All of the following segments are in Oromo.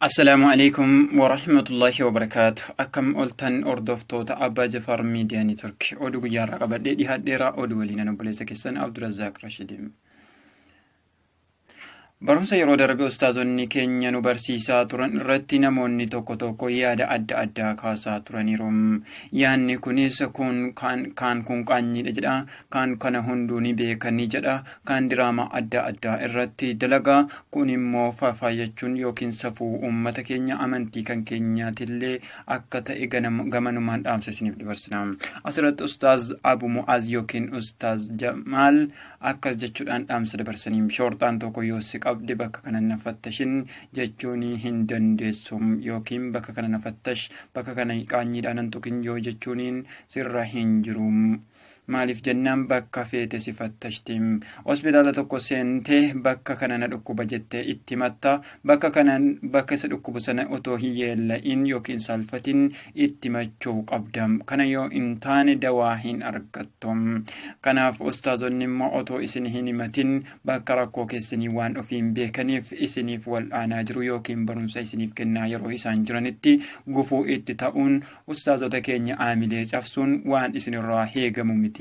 Assalaamu alaikum warahmatullahi wabarakaatu. Akkam oltan hordoftoota Abbaa Jafaar Miidiyaa Neetwork. Oduu guyyaa irraa qabadhee dhiyaadheera. Oduu waliin an obboleessa keessan Abdurazaaq Rashiid. Barumsa yeroo darbe ustaazonni keenya nu barsiisaa turan irratti namoonni tokko tokko yaada adda addaa kaasaa turaniiru. Yaanni kunis kun kaan kaan kun qaanyiidha jedha, kaan kana hunduu ni beekanii jedha, kaan diraamaa adda addaa irratti dalaga, kun immoo faafaa jechuun yookiin safuu uummata keenya amantii kan keenyaatillee akka ta'e gamanumaan dhaamsa isiniif dabarsina. Asirratti Ustaaz Abu Mu'aaz yookiin Ustaaz Jamaal Akkas jechuudhaan dhaamsa dabarsaniim shoorxaan tokko yoo si qabde bakka kana na fattashin jechuunii hin dandeessu yookiin bakka kana na fattash bakka kana qaanyiidhaan nan tuqin yoo jechuuniin sirra hin jiru. Maaliif jennaan bakka feete si fattashti. Hospitaala tokko seentee bakka kana na dhukkuba jettee itti himatta. Bakka kana bakka isa dhukkubu sana otoo hin yeella'in yookiin saalfatin itti himachuu qabda. Kana yoo hin taane dawaa hin argattu. Kanaaf ustaazonni immoo otoo isin hin himatin bakka rakkoo keessanii waan ofiin beekaniif isiniif wal'aanaa jiru yookiin barumsa isiniif kennaa yeroo isaan jiranitti gufuu itti ta'uun ustaazota keenya aamilee cabsuun waan isinirraa heegamu miti.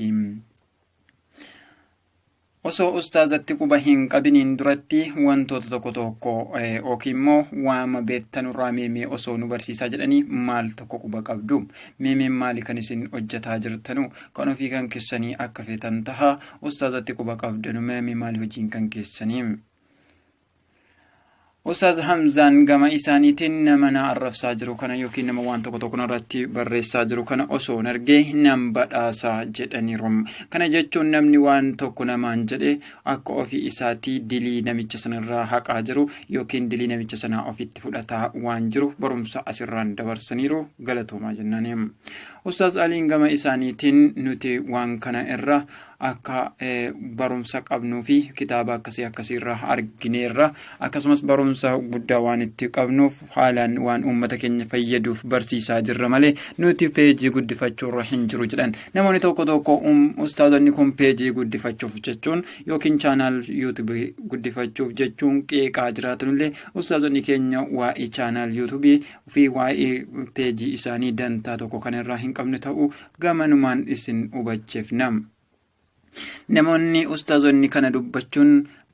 Osoo ustaazatti quba hin qabiniin duratti wantoota tokko tokko yookiin immoo waama beektanurraa meemee osoo nu barsiisaa jedhanii maal tokko quba qabdu? Meemeen maali kan isin hojjetaa jirtanu? Kan ofii kan keessanii akka feetan taha ustaazatti quba qabdanu meemee maali hojiin kan keessanii? Ustaaz Hamzaan gama isaaniitiin nama na arrabsaa jiru kana yookiin nama waan tokko tokko narratti barreessaa jiru kana osoo hin argee nan badhaasa jedhaniiru. Kana jechuun namni waan tokko namaan jedhe akka ofii isaatii dilii namicha sanarraa haqaa jiru yookiin dilii namicha sanaa ofitti fudhataa waan jiru barumsa asirraan dabarsaniiru galatoomaa jennaani. Ustaaz Aliin gama isaaniitiin nuti waan kana irra akka barumsa qabnuu fi kitaaba akkasii akkasiirraa argineerra akkasumas barumsa guddaa waan itti qabnuuf haalaan waan uummata keenya fayyaduuf barsiisaa jirra malee nuti peejii guddifachuurra hin jiru jedhan namoonni tokko tokko ustaazonni kun peejii guddifachuuf jechuun yookiin chaanaal yuutuubii guddifachuuf jechuun qeeqaa jiraatanillee ustaazonni keenya waa'ee chaanaal yuutuubii fi waa'ee peejii isaanii dantaa tokko kan irraa hin qabne ta'uu gamanumaan isin hubachiifna. Namoonni ustaazonni kana dubbachuun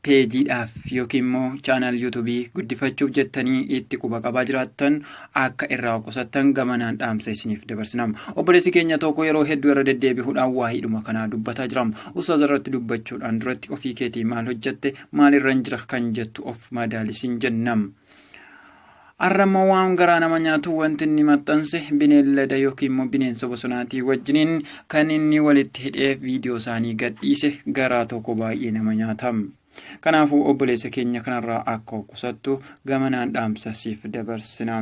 peejiidhaaf yookiin immoo chaanaal yuutuubii guddifachuuf jettanii itti quba qabaa jiraattan akka irraa qusattan gamanaan dhaamsa isiniif dabarsina. Obboleessi keenya tokko yeroo hedduu irra deddeebi'uudhaan waa'eedhuma kanaa dubbataa jira. Ustaaza irratti dubbachuudhaan duratti ofii keetii maal hojjatte maalirran jira kan jettu of madaalisiin jenna. Har'a immoo waan garaa nama nyaatu wanti inni maxxanse bineellada yookiin immoo bineensa bosonaatii wajjiniin kan inni walitti hidhee viidiyoo isaanii gadhiise garaa tokko baay'ee nama nyaata. Kanaafuu obboleessa keenya kanarraa akka qusattu gamanaan dhaamsa siif dabarsina.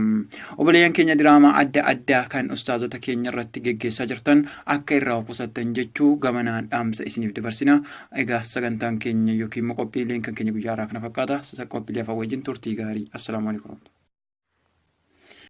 Obboleeyyan keenya diraamaa adda addaa kan ustaazota keenya irratti geggeessaa jirtan akka irraa qusattan jechuu gamanaan dhaamsa isiniif dabarsina. Egaa sagantaan keenya yookiin immoo qophiileen kan keenya guyyaa har'aa kana fakkaata. Qophiilee afaan wajjin turtii gaarii. Assalaamu alaikum.